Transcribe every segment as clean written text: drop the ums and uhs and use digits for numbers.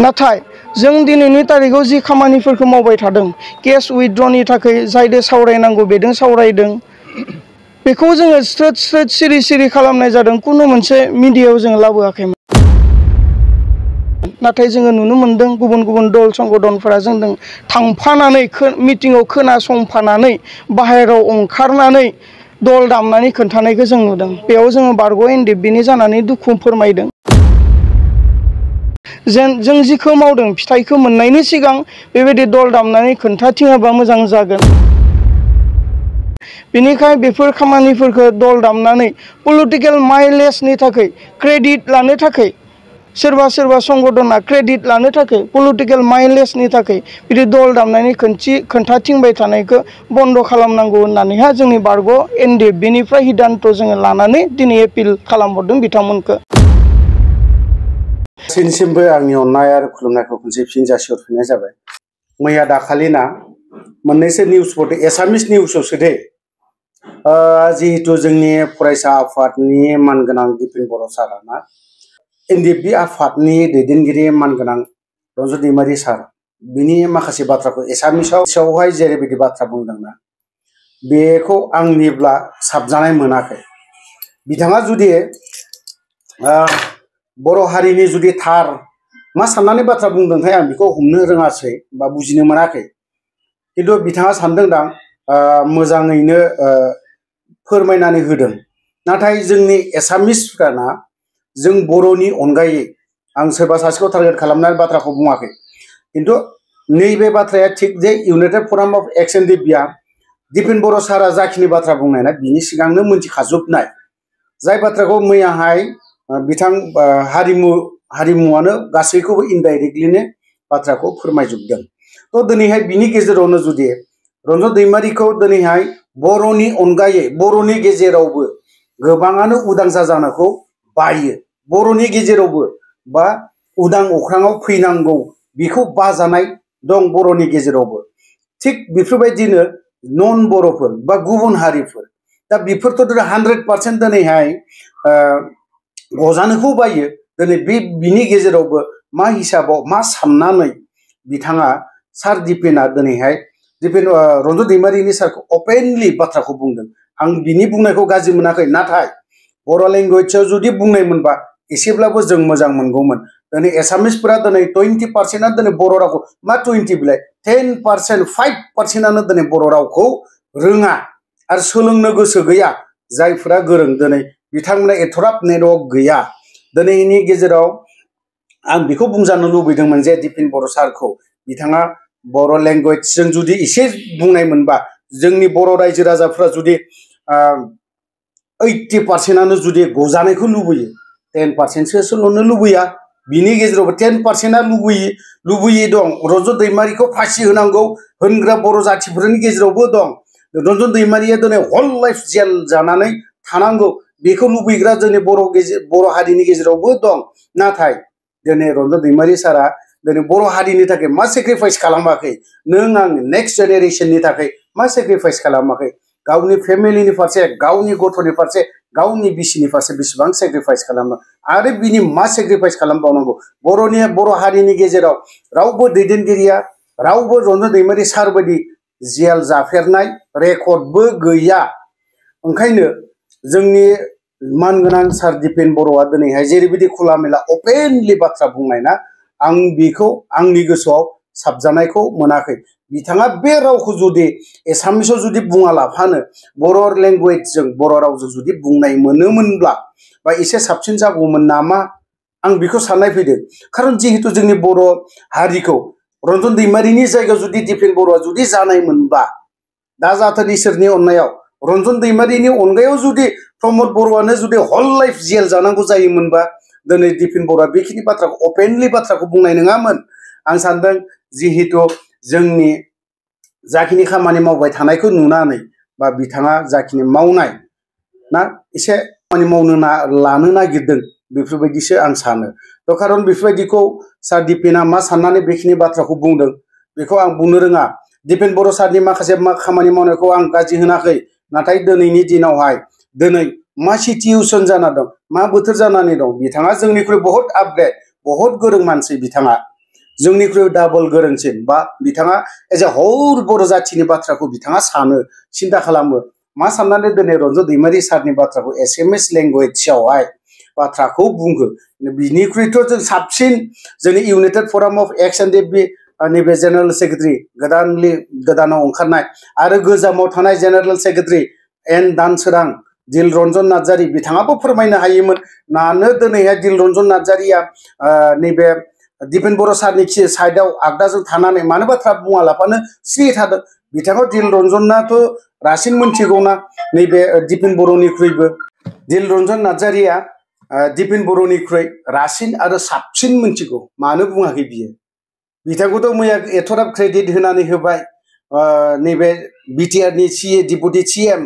नाथाय जों दिनैनि तारिखाव जि खामानिफोरखौ मावबाय थादों केस उइथड्रनि थाखाय जायदों सावरायनांगौ बेदों सावरायदों बेखौ जोङो स्रोद स्रोद सिरि सिरि खालामनाय जादों कुनु मोनसे मिडियायाव जों लाबोआखैमोन नाथाय जोङो नुनो मोनदों गुबुन गुबुन दल संगठनफोरा जोंजों थांफानानै मिटिंआव खोनासंफानानै बाहेरायाव ओंखारनानै दल दामनानै खोन्थानायखौ जों नुदों बेयाव जोङो बारग' एनडिएफबिनि जानानै दुखु फोरमायदों जों जिखौ मावदों फिथाइखौ मोननायनि सिगां बेबायदि दल दामनानै खोन्थाथिङाबा मोजां जागोन बेनिखाय बेफोर खामानिफोरखौ दल दामनानै पलिटिकल माइलेजनि थाखाय क्रेडिट लानो थाखाय सोरबा सोरबा संगठना क्रेडिट लानो थाखाय पलिटिकल माइलेजनि थाखाय बिदि दल दामनानै खोन्थाथिंबाय थानायखौ बन्द' खालामनांगौ होननानैहा जोंनि बारग' एनडिएफबिनिफ्राय हिदान्त जोङो लानानै दिनै एपिल खालामहरदों बिथांमोनखौ गासैनिसिमबो आंनि अननाय आरो खुलुमनायखौ खनसे फिन जासिहरफिननाय जाबाय मैया दाखालिना मोननैसो निउसफोर एसामिस निउसआवसो दे जिहेतु जोंनि फरायसा आफादनि मानगोनां दिपेन बर' साराना एनडिएफबि आफादनि दैदेनगिरि मानगोनां रन्जन दैमारि सार बिनि माखासे बाथ्राखौ एसामिसावहाय जेरैबायदि बाथ्रा बुंदोंना बेखौ आंनिब्ला साबजानाय मोनाखै बिथाङा जुदि बर' हारिनि जुदि थार मा साननानै बाथ्रा बुंदोंथाय आं बेखौ हमनो रोङासै बा बुजिनो मोनाखै खिन्थु बिथाङा सानदोंदां मोजाङैनो फोरमायनानै होदों नाथाय जोंनि एसामिसफोराना जों बर'नि अनगायै आं सोरबा सासेखौ टारगेट खालामनाय बाथ्राखौ बुङाखै खिन्थु नैबे बाथ्राया थिग जे इउनाइटेड फराम अफ एक्स एनडिएफबिआ दिपेन बर' सारा जाखिनि बाथ्रा बुंनाय ना बिनि सिगांनो मोनथिखाजोबनाय जाय बाथ्राखौ मैयाहाय बिथां हारिमुआनो गासैखौबो इनडाइरेक्टलिनो बाथ्राखौ फोरमायजोबदों थ' दिनैहाय बिनि गेजेरावनो जुदि रन्जन दैमारिखौ दिनैहाय बर'नि अनगायै बर'नि गेजेरावबो गोबाङानो उदां जाजानोखौ बायो बर'नि गेजेरावबो बा उदां अख्राङाव फैनांगौ बेखौ बाजानाय दं बर'नि गेजेरावबो थिग बेफोरबायदिनो नन बर'फोर बा गुबुन हारिफोर दा बेफोरथ' 100% दिनैहाय गजानोखौ बायो दिनै बिनि गेजेरावबो मा हिसाबाव मा साननानै बिथाङा सार दिपेना दिनैहाय रन्जन दैमारिनि सारखौ अपेनलि बाथ्राखौ बुंदों आं बिनि बुंनायखौ गाज्रि मोनाखै नाथाय बर' लेंगुवेजआव जुदि बुंनायमोनबा एसेब्लाबो जों मोजां मोनगौमोन दिनै एसामिसफोरा दिनै 20%आ दिनै बर' रावखौ मा 20 बिलाय 10% 5%आनो दिनै बर' रावखौ रोङा आरो सोलोंनो गोसो गैया जायफोरा गोरों दिनै बिथांमोना एथराब नेटवर्क गैया दिनैनि गेजेराव आं बेखौ बुंजानो लुबैदोंमोन जे दिपेन बर' सारखौ बिथाङा बर' लेंगुवेजजों जुदि एसे बुंनायमोनबा जोंनि बर' रायजो राजाफ्रा जुदि 80%आनो जुदि गजानायखौ लुबैयो 10% सोल'नो लुबैया बिनि गेजेरावबो 10%आ लुबैयै दं रन्जन दैमारिखौ फासि होनांगौ होनग्रा बर' जाथिफोरनि गेजेरावबो दं रन्जन दैमारिया दिनै हल लाइफ जेल जानानै थानांगौ बेखौ लुबैग्रा जोंनि बर' हारिनि गेजेरावबो दं नाथाय दिनै रन्जन दैमारि सारा दिनै बर' हारिनि थाखाय मा सेक्रिफाइस खालामाखै नों आं नेक्स्ट जेनेरेशननि थाखाय मा सेक्रिफाइस खालामाखै गावनि फेमिलिनि फारसे गावनि गथ'नि फारसे गावनि बिसिनि फारसे बेसेबां सेक्रिफाइस खालामो आरो बिनि मा सेक्रिफाइस खालामबावनांगौ बर' हारिनि गेजेराव रावबो दैदेनगिरिया रावबो रन्जन दैमारि सार बायदि जेल जाफेरनाय रेकर्डबो गैया ओंखायनो जोंनि मानगोनां सार दिपेन बर'आ दिनैहाय जेरैबायदि खुला मेला अपेनलि बाथ्रा बुंनाय ना आं बेखौ आंनि गोसोआव साबजानायखौ मोनाखै बिथाङा बे रावखौ जुदि एसामिसाव जुदि बुङालाफानो बर' लेंगुवेजजों बर' रावजों जुदि बुंनाय मोनोमोनब्ला बा एसे साबसिन जागौमोन नामा आं बेखौ साननाय फैदों खारन जिहेतु जोंनि बर' हारिखौ रन्जन दैमारिनि जायगायाव जुदि दिपेन बर'आ जुदि जानायमोनबा दा जाथों इसोरनि अननायाव रन्जन दैमारिनि अनगायाव जुदि प्रमद बर'आनो जुदि हल लाइफ जेल जानांगौ जायोमोनबा दिनै दिपेन बर'आ बेखिनि बाथ्राखौ अपेनलि बाथ्राखौ बुंनाय नङामोन आं सानदों जिहेतु जोंनि जाखिनि खामानि मावबाय थानायखौ नुनानै बा बिथाङा जाखिनि मावनाय ना एसे खामानि मावनो लानो नागिरदों बेफोरबायदिसो आं सानो थ' खारन बेफोरबायदिखौ सार दिपेना मा साननानै बेखिनि बाथ्राखौ बुंदों बेखौ आं बुंनो रोङा दिपेन बर' सारनि माखासे खामानि मावनायखौ आं गाज्रि होनाखै नाथाय दिनैनि दिनावहाय दिनै मा सिचुवेसन जाना दं मा बोथोर जानानै दं बिथाङा जोंनिख्रुइ बहुत आपग्रेड बहुत गोरों मानसि बिथाङा जोंनिख्रुइ डाबल गोरोंसिन बा बिथाङा एज ए हल बर' जाथिनि बाथ्राखौ बिथाङा सानो सिन्था खालामो मा साननानै दिनै रन्जन दैमारि सारनि बाथ्राखौ एसामिस लेंगुवेजआवहाय बाथ्राखौ बुङो बिनिख्रुइथ' जों साबसिन जोंनि इउनाइटेड फराम अफ एक्स एन्ड बि नैबे जेनेरेल सेक्रेटारि गोदानाव ओंखारनाय आरो गोजामाव थानाय जेनेरेल सेक्रेटारि एन दानसोरां दिलरन्जन नार्जारि बिथाङाबो फोरमायनो हायोमोन मानो दिनैहाय दिलरन्जन नार्जारिया नैबे दिपेन बर' सारनि साइडआव आगदाजों थानानै मानो बाथ्रा बुङालाफानो स्रि थादों बिथाङा दिलरन्जनाथ' रासिन मोनथिगौना नैबे दिपेन बर'निख्रुइबो दिलरन्जन नार्जारिया दिपेन बर'निख्रुइ रासिन आरो साबसिन मोनथिगौ मानो बुङाखै बियो बिथांखौथ' मैया एथ'राब क्रेडिट होनानै होबाय नैबे बिटिआरनि डिपुटि सिएम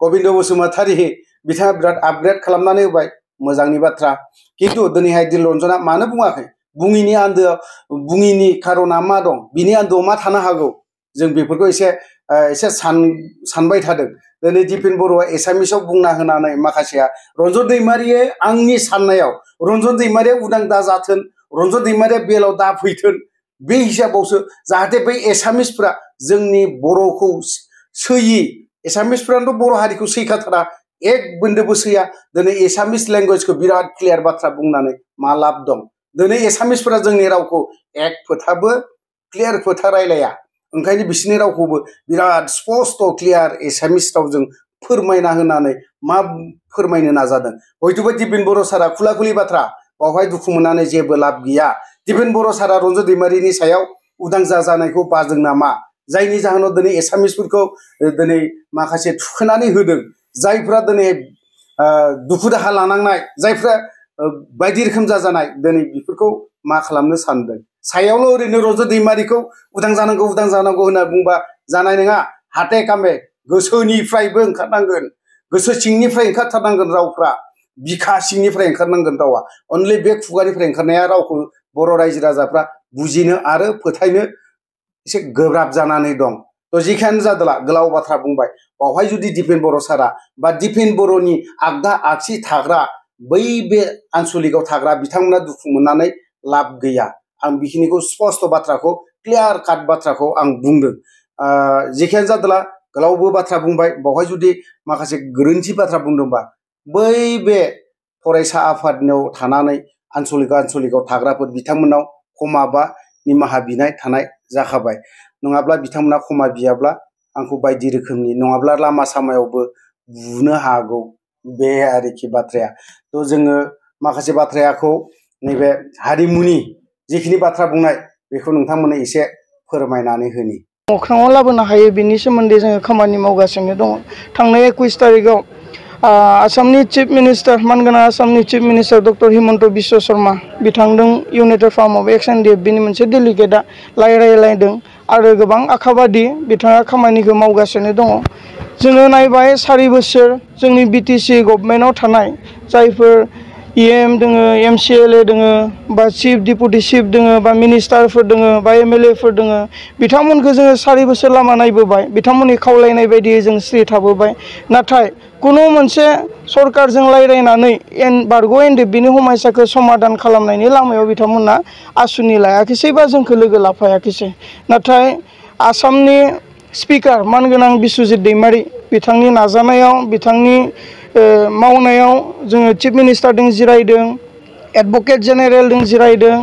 गबिन्द बसुमतारी बिथाङा बिराद आपग्रेड खालामनानै होबाय मोजांनि बाथ्रा खिन्थु दिनैहाय दिलरन्जना मानो बुङाखै बुङिनि आन्दोआव बुङिनि खारना मा दं बिनि आन्दोआव मा थानो हागौ जों बेफोरखौ एसे सानबाय थादों दिनै दिपेन बर'आ एसामिसाव बुंना होनानै माखासेया रन्जन दैमारिया आंनि साननायाव रन्जन दैमारिया उदां दाजाथों रन्जन दैमारिया बेलाव दा फैथों बे हिसाबावसो जाहाथे बै एसामिसफ्रा जोंनि बर'खौ सैयि एसामिसफ्रानोथ' बर' हारिखौ सैखाथारा एक बोन्दोबो सैया दिनै एसामिस लेंगुवेजखौ बिराद क्लियार बाथ्रा बुंनानै मा लाब दं दिनै एसामिसफोरा जोंनि रावखौ एक फोथाबो क्लियार फोथा रायलाया ओंखायनो बिसोरनि रावखौबो बिराद स्पस्ट क्लियार एसामिस रावजों फोरमायना होनानै मा फोरमायनो नाजादों हयथ'बा दिपेन बर' सारा खुला खुलि बाथ्रा बावहाय दुखु मोननानै जेबो लाब गैया दिपेन बर' सारा रन्जन दैमारिनि सायाव उदां जानायखौ बादों नामा जायनि जाहोनाव दिनै एसामिसफोरखौ दिनै माखासे थुखोनानै होदों जायफ्रा दिनै दुखु दाहा लानांनाय जायफ्रा बायदि रोखोम जाजानाय दिनै बेफोरखौ मा खालामनो सानदों सायावल' ओरैनो रन्जन दैमारिखौ उदां जानांगौ होनना बुंबा जानाय नङा हाथे कामे गोसोनिफ्रायबो ओंखारनांगोन गोसो सिंनिफ्राय ओंखारथारनांगोन रावफ्रा बिखा सिंनिफ्राय ओंखारनांगोन रावा अनलि बे खुगानिफ्राय ओंखारनाया रावखौ बर' रायजो राजाफ्रा बुजिनो आरो फोथायनो एसे गोब्राब जानानै दं थ' जेखियानो जादोला गोलाव बाथ्रा बुंबाय बावहाय जुदि दिपेन बर' सारा बा दिपेन बर'नि आगदा आगसि थाग्रा बै बे आनसलिकआव थाग्रा बिथांमोना दुखु मोननानै लाब गैया आं बेखिनिखौ स्पस्ट बाथ्राखौ क्लियार काट बाथ्राखौ आं बुंदों जेखियानो जादोला गोलावबो बाथ्रा बुंबाय बावहाय जुदि माखासे गोरोन्थि बाथ्रा बुंदोंबा बै बे फरायसा आफादनियाव थानानै आनसलिकआव थाग्राफोर बिथांमोनाव क्षमा बा निमाहा बिनाय थानाय जाखाबाय नङाब्ला बिथांमोना क्षमा बियाब्ला आंखौ बायदि रोखोमनि नङाब्ला लामा सामायावबो बुनो हागौ बे आरोखि बाथ्राया थ' जोङो माखासे बाथ्राखौ नैबे हारिमुनि जिखिनि बाथ्रा बुंनाय बेखौ नोंथांमोननो एसे फोरमायनानै होनि अख्राङाव लाबोनो हायो बिनि सोमोन्दै जोङो खामानि मावगासिनो दङ थांनाय 21 तारिखआव आसामनि चिफ मिनिस्टार मानगोनां आसामनि chief minister doctor Himanta Biswa Sharma बिथांजों इउनाइटेड फराम अफ एक्स एन्ड बिनि मोनसे डेलिगेटआ रायलायदों आरो गोबां आखाबादि बिथाङा खामानिखौ मावगासिनो दङ जोङो नायबाय 4 बोसोर जोंनि बिटिसि गभर्नमेन्टआव थानाय जायफोर EM दोङो MCLA दोङो बा चिफ डिपुटि चिफ दोङो बा मिनिस्टारफोर दोङो बा MLAफोर दोङो बिथांमोनखौ जोङो 4 बोसोर लामा नायबोबाय बिथांमोननि खावलायनाय बायदियै जों स्रि थाबोबाय नाथाय कुनु मोनसे सरकारजों रायलायनानै बारग' NDFBनि समस्याखौ समाधान खालामनायनि लामायाव बिथांमोना आसुनि लायाखैसै बा जोंखौ लोगो लाफायाखैसै नाथाय आसामनि स्पिकार मानगोनां बिस्वजित दैमारि बिथांनि नाजानायाव बिथांनि मावनायाव जोङो चिफ मिनिस्टारजों जिरायदों एडभकेट जेनेरेलजों जिरायदों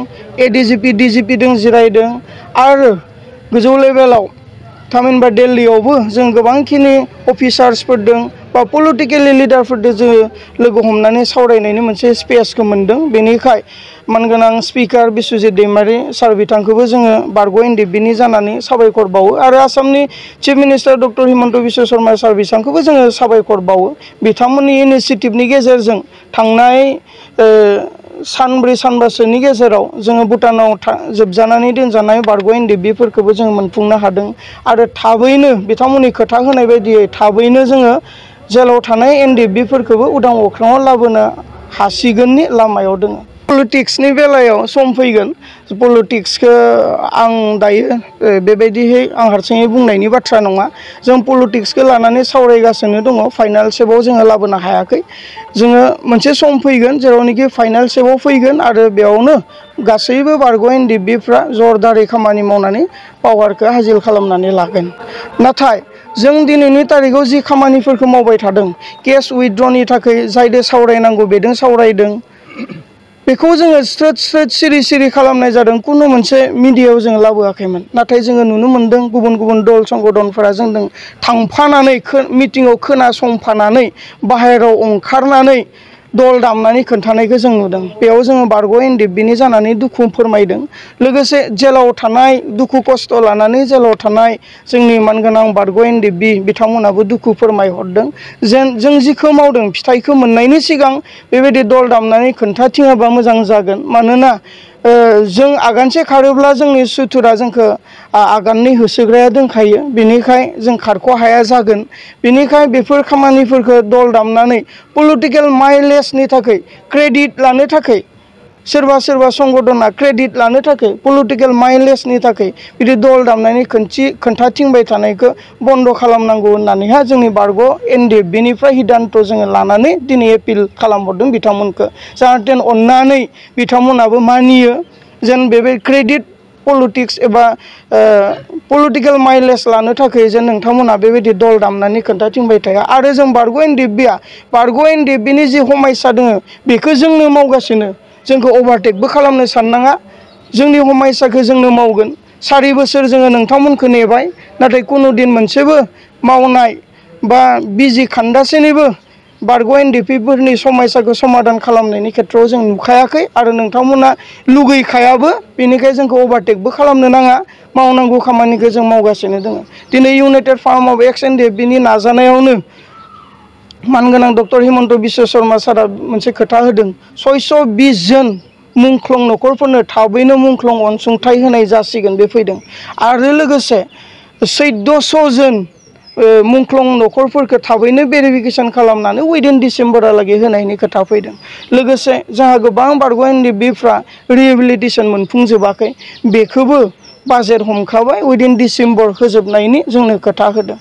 ADGP DGPजों जिरायदों आरो गोजौ लेभेलाव थामहिनबा दिल्लीयावबो जों गोबांखिनि अफिसार्सफोर दं बा पलिटिकेलि लिडारफोरजों जोङो लोगो हमनानै सावरायनायनि मोनसे स्पेसखौ मोन्दों बेनिखाय मानगोनां स्पिकार बिस्वजित दैमारि सार बिथांखौबो जोङो बारग' NDFBनि जानानै साबायखर बावो आरो आसामनि chief minister doctor Himanta Biswa Sarma sir बिथांखौबो जोङो साबायखर बावो बिथांमोननि इनिसियेटिभनि गेजेरजों थांनाय सानब्रै सानबासोनि गेजेराव जोङो भुटानाव जोबजानानै दोनजानाय बारग' NDFBफोरखौबो जोङो मोनफुंनो हादों आरो थाबैनो बिथांमोननि खोथा होनाय बायदियै थाबैनो जोङो जेलाव थानाय NDFBफोरखौबो उदां अख्राङाव लाबोनो हासिगोननि लामायाव दङ पलिटिक्सनि बेलायाव सम फैगोन पलिटिक्सखौ आं दायो बेबायदिहै आं हारसिङै बुंनायनि बाथ्रा नङा जों पलिटिक्सखौ लानानै सावरायगासिनो दङ फाइनाल स्टेपआव जोङो लाबोनो हायाखै जोङो मोनसे सम फैगोन जेरावनोखि फाइनाल स्टेपआव फैगोन आरो बेयावनो गासैबो बारग' एनडिएफबिफ्रा जरदारै खामानि मावनानै पावारखौ हासिल खालामनानै लागोन नाथाय जों दिनैनि तारिखआव जि खामानिफोरखौ मावबाय थादों केस उइथड्रनि थाखाय जायदो सावरायनांगौ बेदों सावरायदों बेखौ जोङो स्रोद स्रोद सिरि सिरि खालामनाय जादों कुनु मोनसे मिडियायाव जोङो लाबोआखैमोन नाथाय जोङो नुनो मोन्दों गुबुन गुबुन दल संगठनफोरा जोंजों थांफानानै मिटिङाव खोनासंफानानै बाहेरायाव ओंखारनानै दल दामनानै खोन्थानायखौ जों नुदों बेयाव जोङो बारग' एनडिएफबिनि जानानै दुखु फोरमायदों लोगोसे जेलाव थानाय दुखु खस्थ' लानानै जेलाव थानाय जोंनि मानगोनां बारग' एनडिएफबि बिथांमोनाबो दुखु फोरमायहरदों जेन जों जिखौ मावदों फिथाइखौ मोननायनि सिगां बेबायदि दल दामनानै खोन्थाथिङाबा मोजां जागोन मानोना जों आगानसे खारोब्ला जोंनि सुथुरा जोंखौ आगाननै होसोग्राया दंखायो बेनिखाय जों खारख' हाया जागोन बेनिखाय बेफोर खामानिफोरखौ दल दामनानै पलिटिकेल माइलेजनि थाखाय क्रेडिट लानो थाखाय सोरबा सोरबा संगठना क्रेडिट लानो थाखाय पलिटिकेल माइलेजनि थाखाय बिदि दल दामनानै खोन्थाथिंबाय थानायखौ बन्द' खालामनांगौ होननानैहा जोंनि बारग' एनडिएफबिनिफ्राय हिदान्त' जोङो लानानै दिनै एपिल खालामहरदों बिथांमोनखौ जाहाथे अननानै बिथांमोनाबो मानियो जेन बे क्रेडिट पलिटिक्स एबा पलिटिकेल माइलेज लानो थाखाय जेन नोंथांमोना बेबायदि दल दामनानै खोन्थाथिंबाय थाया आरो जों बारग' एनडिएफबिनि जि हमायसा दङ बेखौ जोंनो मावगासिनो जोंखौ अभारटेकबो खालामनो साननाङा जोंनि हमायसाखौ जोंनो मावगोन 4 बोसोर जोङो नोंथांमोनखौ नेबाय नाथाय कुनु दिन मोनसेबो मावनाय बा बिजि खान्दासेनिबो बारग' एनडिएफबिफोरनि समस्याखौ समाधान खालामनायनि खेथ्रआव जों नुखायाखै आरो नोंथांमोना लुगैखायाबो बेनिखाय जोंखौ अभारटेकबो खालामनो नाङा मावनांगौ खामानिखौ जों मावगासिनो दङ दिनै इउनाइटेड फार्म अफ एक्स एनडिएफबिनि नाजानायावनो मानगोनां डक्टर हिमन्त बिश्व शर्मा सारा मोनसे खोथा होदों 620 जन मुंख्लं न'खरफोरनो थाबैनो मुंख्लं अनसुंथाइ होनाय जासिगोन बे फैदों आरो लोगोसे 1400 जन मुंख्लं न'खरफोरखौ थाबैनो भेरिफिकेसन खालामनानै उइदिन डिसेम्बरहालागै होनायनि खोथा फैदों लोगोसे जोंहा गोबां बारग' एनडिएफबिफ्रा रिहेबिलिटेसन मोनफुंजोबाखै बेखौबो बाजेट हमखाबाय उइदिन डिसेम्बर होजोबनायनि जोंनो खोथा होदों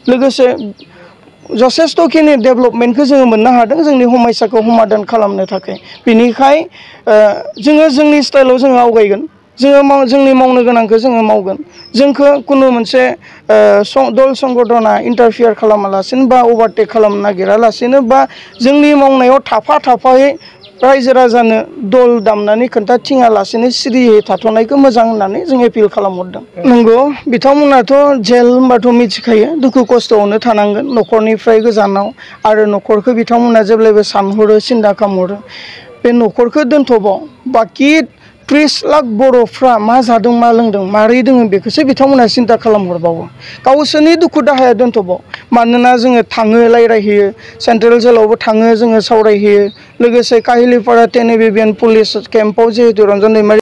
लोगोसे जथेस्थ'खिनि डेभेलपमेन्टखौ जोङो मोननो हादों जोंनि समस्याखौ समाधान खालामनो थाखाय बेनिखाय जोङो जोंनि स्टाइलाव जोङो आवगायगोन जोङो जोंनि मावनो गोनांखौ जोङो मावगोन जोंखौ कुनु मोनसे दल संगठना इन्टारफियार खालामालासिनो बा अभारटेक खालामनो नागिरालासिनो बा जोंनि मावनायाव थाफायै रायजो राजानो दल दामनानै खोन्थाथिङालासिनो सिरियै थाथ'नायखौ मोजां होननानै जों एपिल खालामहरदों नंगौ बिथांमोनाथ' जेल होनबाथ' मिथिखायो दुखु खस्थ'आवनो थानांगोन न'खरनिफ्राय गोजानाव आरो न'खरखौ बिथांमोना जेब्लायबो सानहरो सिन्था खालामहरो बे न'खरखौ दोनथ'बाव बाखि 30 लाख बर'फ्रा मा जादों मा लोंदों मारै दोङो बेखौसो बिथांमोना सिन्था खालामहरबावो गावसोरनि दुखु दाहाया दोनथ'बाव मानोना जोङो थाङो रायज्लायहैयो सेन्ट्रेल जेलावबो थाङो जोङो सावरायहैयो लोगोसे काहिलिपारा टेनिबिबियान पुलिस केम्पआव जिहेतु रन्जन दैमारि